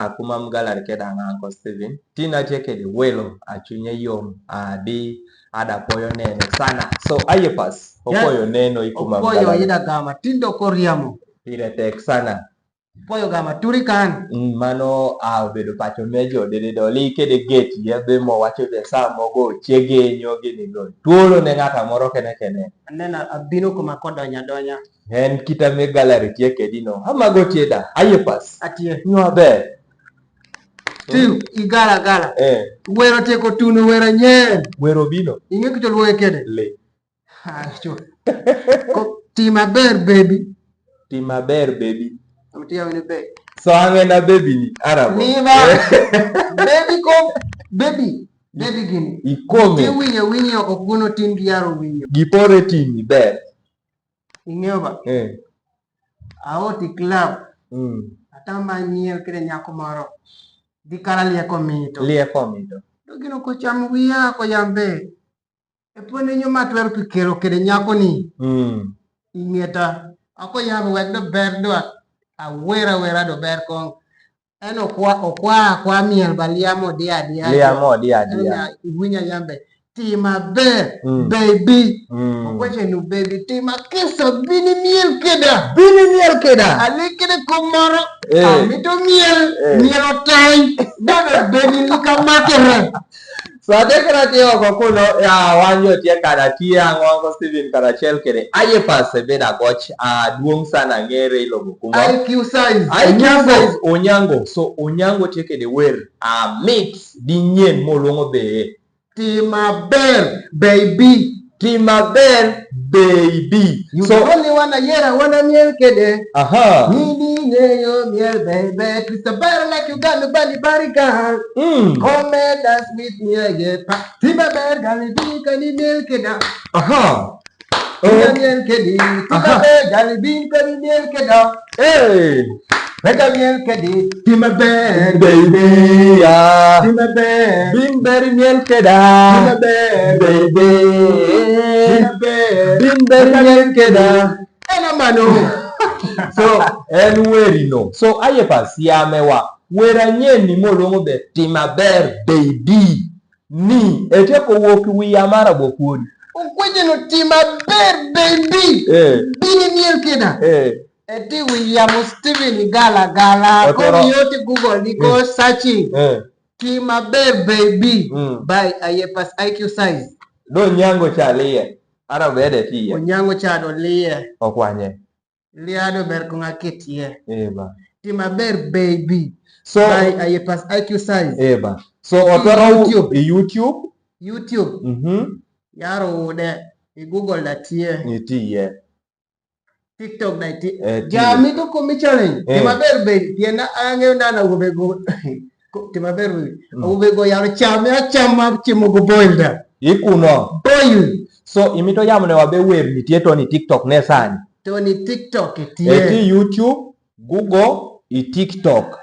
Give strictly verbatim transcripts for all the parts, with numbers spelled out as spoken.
a kumam gallery keda nga Uncle Steven. Tin atye kede welo, a cunye yom, a di, a da pwoyo neno sana. So, aye pas, opwoyo neno i kumam gallery. Opwoyo ida gama, tin do kor yamo. Pire tek sana. Pwoyo gama, turi kan. Mm, mano, a obedo paco mejo, dede doli kede gate, ye be mo wacho be sa mogo, chege nyogi ni lo. Tuolo ne ng'ata moro kene kene. Anena abino kuma kodonya donya. En kita me gallery tye kedi no. Ama go tye da. Aye pas. Atye. Nywa be. Ti igala gala. Eh. Wero tye ko tuno wero nyen. Wero bino. Inge kucho luoye kede. Le. Ha, chu. Ko ti maber, baby. Ti maber, baby. Am ti awini be. So ange na baby ni Arab. Ni ba. Baby ko, baby. Baby gini. Ikome. Ti winyo winyo ko kuno tin gi yaro winyo. Gipore tin ni ber. Ing'eyo ba? Eh. Aoti club. Mm. Atamba nyiel kede nyako moro. Di kara lieko mito. Lieko mito. To gino ko cham wiya ko yambe. E pwene nyo ma twero pi kelo kede nyako ni. Mm. Ing'eta. Ako yambe wek do ber dwa. Awera wera do ber kong. En okwa, okwa, okwa miel ba liamo dia dia. Liamo dia dia. En ya, iwinyo yambe. Ti maber, mm, baby. Mm. Okwache nu baby, ti ma kesa bini miel keda. Bini miel keda. Ali kede kumoro. Eh. Amito miel, eh, miel otai. Bebe baby ni ka makere. So ade kara tye oko kuno, ya, wan jo tye kara tye ang'o Uncle Steven kara chel kede. Aye pas e beda goch, a, duong' sana ng'ere iluongo kumo. I Q Size. I Q Onyango. Size Onyango. So Onyango tye kede wer, a, mix di nyen mo luongo be. Ti maber, baby. Ti maber, baby. You so the only one I hear, I wanna miel kede. Aha. Ni ni ne yo miel, baby. Twist a bar like you got nobody, body girl. Mm. Come and dance with me, yeah, yeah. Ti maber, gali bi kani miel keda. Aha. Ti maber, gali bi, ti maber, gali bi kani miel keda. Hey. Weka miel kedi, ti maber, baby, ya. Ti maber. Bin beri miel keda. Ti maber, baby. Ti maber. Bin beri miel keda. Ena mano. So, en weri no. So, aye pas yame wa. Wera nyen ni mo luongo be, ti maber, baby. Ni, ete ko wuok wi yamara bo kuon. Okweche no ti maber, baby. Eh. Bini miel keda. Eh. Eti wi yamo Steven gala gala. Otero. Ko yoti Google ni ko searching. Eh. Ti maber, baby. Mm. By Ayepas I Q Size. Do Onyango cha liye. Ara bede tiye. Onyango cha do liye. Okwanye. Liado ber ko ng'a ketie. Eba. Ti maber, baby. So, by Ayepas I Q Size. Eba. So, otero YouTube. I YouTube. YouTube. Mhm. Yaro ude. I Google da tie. Ni tie. TikTok da tie. Eh, tie. Jami to komi challenge. Eh. Ti maber, baby. Tie na ange na na ube go. Ko, ti maber, baby. Mm. Ube go yaro chame achama chimo go boil da. Ikuno. Boil. So, imito yamo ne wabe wer ni tie to ni TikTok ne sani. To ni TikTok tie. Eti YouTube, Google, i TikTok.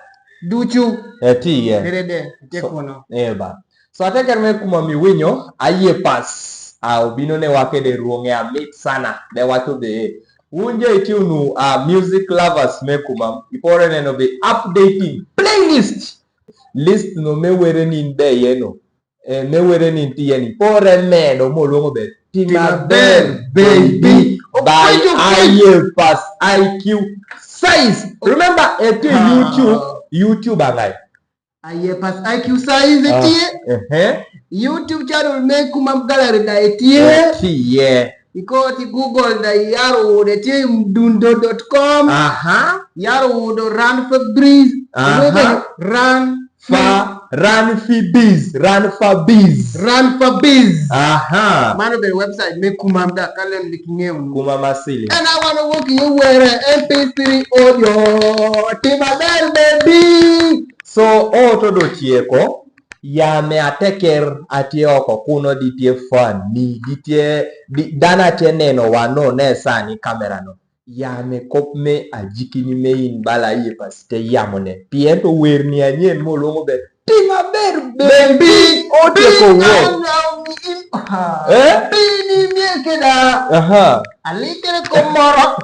Duchu. Eti ye. Erede, te kuno. Eba. So ateker me kuma miwinyo, Ayepas. A obino ne wakede ruong'e amit sana. De wacho be. Unje iti unu a music lovers me kuma. Ipore neno be updating playlist. List no me were ni be yeno. Eh, me were ni nti yeni. Pore medo mo luongo be. Ti maber, baby. By Ayepas I Q Size. Remember, eti YouTube, YouTube angai. Ayepas I Q Size etie. Eh. YouTube channel me kuma gallery da etie. Etie. Iko ti Google da yaro de ti dundo dot com. Aha. Yaro do run for breeze. Aha. Run Fa, run fi biz, run fa biz. Run fa biz. Aha. Mano be website me kuma mda kalen liki ng'ew. Kuma masili. And I wanna walk you where M P three audio. Ti maber, baby. So, oto do tieko. Ya me ateker atie oko kuno di tie fan ni di tie di dana tie neno wano ne sani kamera no. Yame kop me ajikini me in bala Ayepas te yamone. Pien to wer ni anyen mo luongo be Timo maber, baby. Otieko wuoth. Eh? Bini miel keda. Aha. Ali kere Komoro.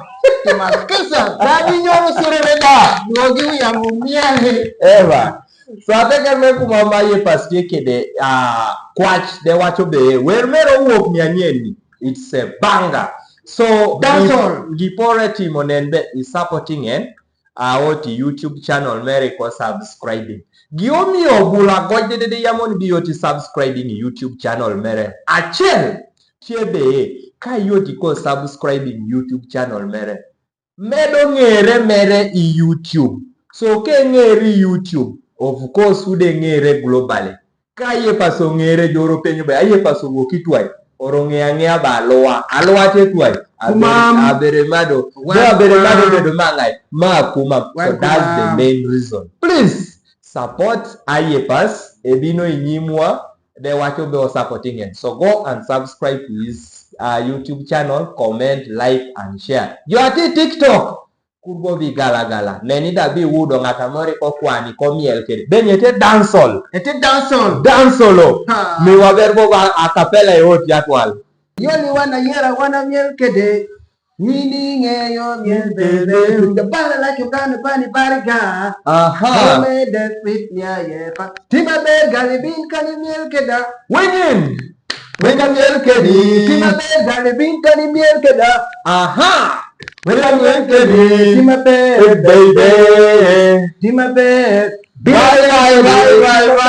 Timo kesa. Dadi nyoro sirere da. Duogi wiya mo miel. Eva. So ateker me kuma ma Ayepas tye kede, ah, kwach de wacho be wer mere owuok ni anyien ni. It's a banger. So dancehall. Gi, gi pore timo nen be i supporting en. A oti YouTube channel mere ko subscribing. Gi omiyo bula goj dedede yamon bi oti subscribing YouTube channel mere. Achiel, tye be ka yoti ko subscribing YouTube channel mere. Medo ng'ere mere i YouTube. So ke ng'ere i YouTube, of course ude ng'ere globally. Ka Ayepas ong'ere, joro penyo be Ayepas owuok itwai. Oro ng'eya ng'eya ba alwa. Alwa te twai. Abere, kumam. Abere mado. Wan, do abere mado kumam. Bedo mangai. Ma kumam. So wan that's the kumam. Main reason. Please support Ayepas. Ebino inyimwa. De wacho be o supporting en. So go and subscribe to his, uh, YouTube channel, comment, like and share. Jo ati TikTok. Kur go bi galagala. Neni da bi wudo ng'ata moro ko kwani ko miel kede. Be ni ete dancehall. Ete dancehall. Dancehall o. Ha. Mi waber go ba a cappella e ot yatwal. Yoli wana yera wana miel kede. Wini ngeyo miel bebe. Bala la chukana pani bariga. Aha. Ome de fit nya yepa. Timo maber gali bin kani miel keda. Winin. Wina miel kedi. Timo maber gali bin kani miel keda. Aha. Wina miel kedi. Timo maber. Eh, baby. Timo maber. Bye, bye, bye, bye, bye.